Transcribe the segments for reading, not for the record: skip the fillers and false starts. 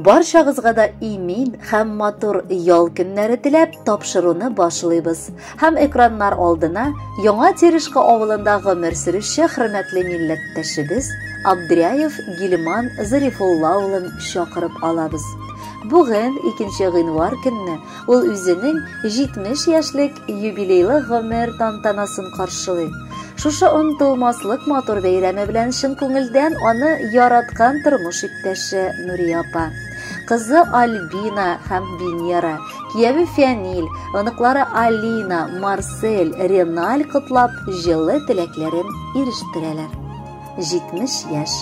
Барчагызга да имин һәм матур ял көннәре теләп тапшыруны башлыйбыз. Һәм экраннар алдына Яңа Терешка авылында гомер сөрүче хөрмәтле милләттәшебез Абдряев Гилман Зарифулла улын чакырып алабыз. Бүген, 2 гыйнвар көнне, ул үзенең 70 яшьлек юбилейлы гомер тантанасын каршылый. Шушы онытылмаслык матур бәйрәме белән чын күңелдән аны яраткан тормыш иптәше Нурия апа, кызы Альбина һәм Венера, кияве Фәнил, оныклары Алина, Марсель, Реналь котлап, җылы теләкләрен ирештерәләр. 70 яшь.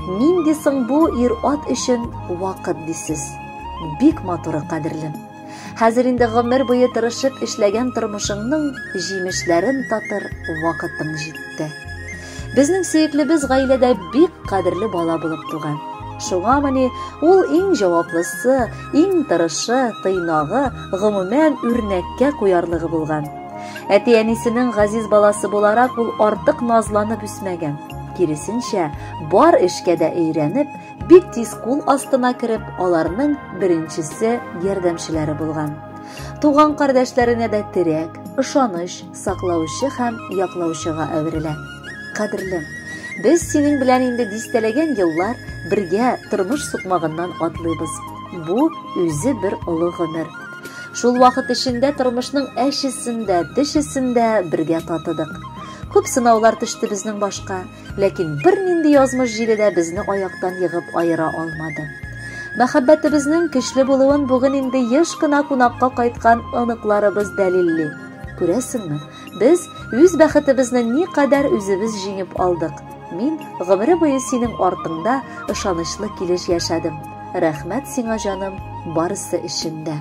Нинди соң бу ир-ат өчен вакыт дисез? Бик матуры, кадерлем. Хәзер инде гомер буе тырышып эшләгән тормышыңның җимешләрен татыр вакытың җитте. Безнең сөеклебез гаиләдә бик кадерле бала булып туган. Шуңамыни ул иң җаваплысы, иң тырышы, тыйнагы, гомумән үрнәккә куярлыгы булган. Әти-әнисенең газиз баласы буларак ул артык назланып үсмәгән. Киресенчә, бар эшкә дә өйрәнеп, бик тиз кул астына кереп, аларның беренчесе ярдәмчеләре булган. Туган кардәшләренә дә терәк, ышаныч, саклаучы һәм яклаучыга әверелә. Кадерлем, без синең белән инде дистәләгән еллар бергә тормыш сукмагыннан атлыйбыз. Бу үзе бер олы гомер. Шул вакыт эчендә тормышның әчесен дә, төчесен дә бергә татыдык. Күп сынаулар төште безнең башка. Ләкин бернинди язмыш җиле дә безне аяктан егып аера алмады. Мәхәббәтебезнең көчле булуын бүген инде еш кына кунакка кайткан оныкларыбыз дәлилли. Күрәсеңме, без үз бәхетебезне никадәр үзебез җиңеп алдык. Мин гомере буе синең артыңда ышанычлы килеш яшәдем. Рәхмәт сиңа, җаным, барысы өчен дә.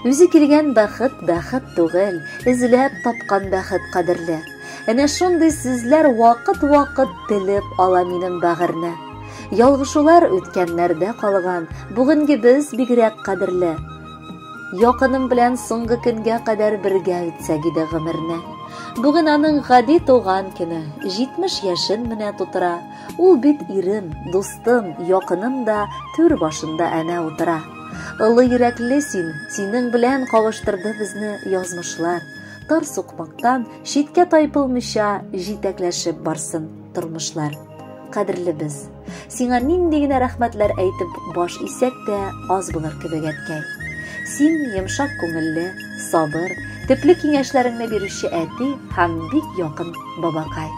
Үзе килгән бәхет бәхет түгел, эзләп тапкан бәхет кадерле. Әнә шундый сүзләр вакыт-вакыт телеп ала минем бәгырьне. Ялгышулар үткәннәрдә калган, бүгенге без бигрәк кадерле. Якыным белән соңгы көнгә кадәр бергә үтсәк иде гомерне. Бүген аның гади туган көне, 70 яшен менә тутыра. Ул бит ирем, дустым, якыным да түр башында әнә утыра. Олы йөрәкле син, синең белән кавыштырды безне язмышлар. Тар сукмактан читкә тайпылмыйча җитәкләшеп барсын тормышлар. Кадерлебез, сиңа нинди генә рәхмәтләр әйтеп баш исәк тә аз булыр кебек, әткәй. Син йомшак күңелле, сабыр, төпле киңәшләреңне бирүче әти һәм бик якын бабакай.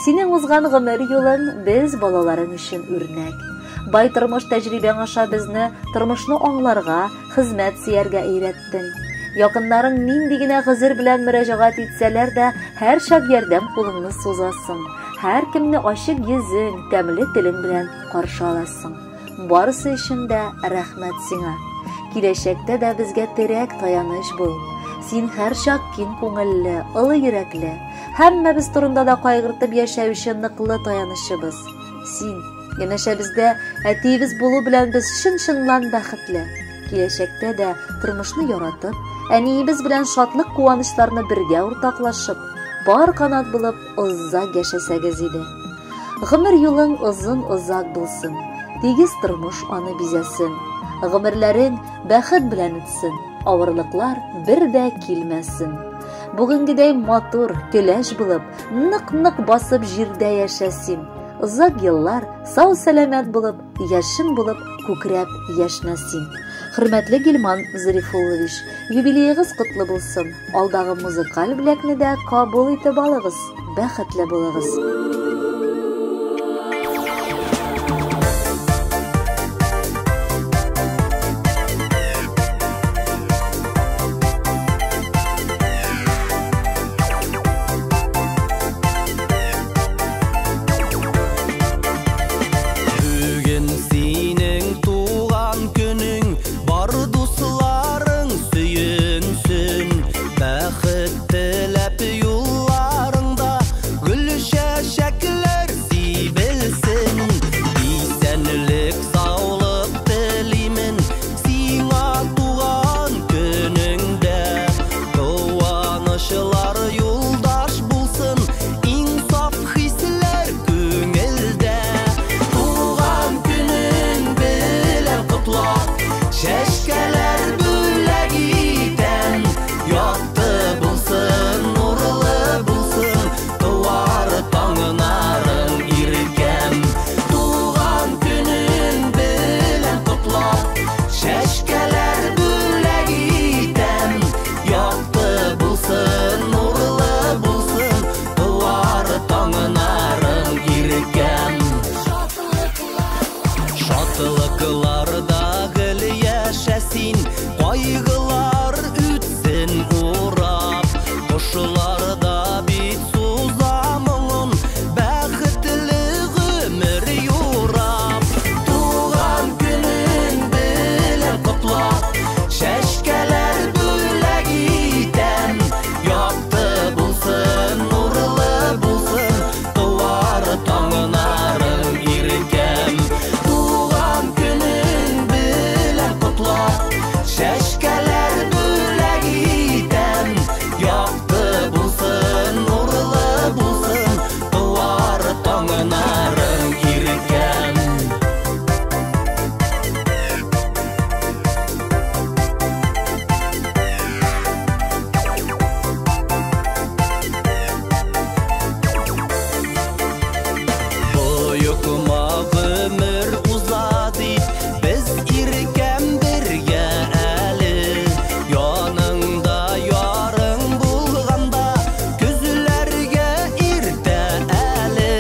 Синең узган гомер юлың без балаларың өчен үрнәк. Бай тормыш тәҗрибәң аша безне тормышны аңларга, хезмәт сөяргә өйрәттең. Якыннарың нинди генә гозер белән мөрәҗәгать итсәләр дә, һәрчак ярдәм кулыңны сузасың. Һәркемне ачык йөзең, тәмле телең белән каршы аласың. Барысы өчен дә рәхмәт сиңа. Киләчәктә дә безгә терәк, таяныч бул. Син һәрчак киң күңелле, олы йөрәкле, һәммәбез турында да кайгыртып яшәүче ныклы таянычыбыз. Син Янәшәбездә әтиебез булу белән без чын-чыннан бәхетле. Киләчәктә дә тормышны яратып, әниебез белән шатлык-куанычларны бергә уртаклашып, пар канат булып озак яшәсәгез иде. Гомер юлың озын-озак булсын, тигез тормыш аны бизәсен. Гомерләрең бәхет белән үтсен, авырлыклар бер дә килмәсен. Бүгенгедәй матур, көләч булып, нык-нык басып җирдә яшә син. Озак еллар сау-сәламәт булып, яшен булып күкрәп яшнә син. Хөрмәтле Гилман Зарифуллович, юбилеегыз котлы булсын. Алдагы музыкаль бүләкне дә кабул итеп алыгыз. Бәхетле булыгыз. Бүген синең туган көнең, бар дусларың сөенсен. Бәхет теләп юлларыңда гөл чәчәк Куркма, гомер уза дип, без иркәм бергә әле. Яныңда ярың булганда, көзләргә иртә әле.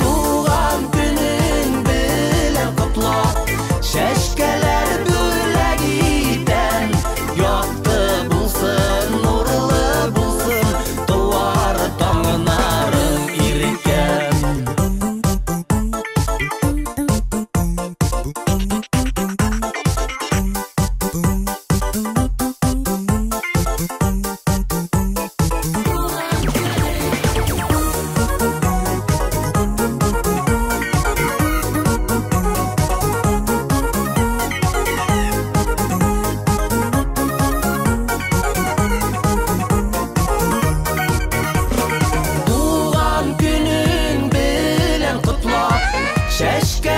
Туган көнең белән котлап, чәчкәләр бүләк итәм. Якты булсын, нурлы булсын, туар таңнарың, иркәм. Туган көнең белән котлап, чәчкә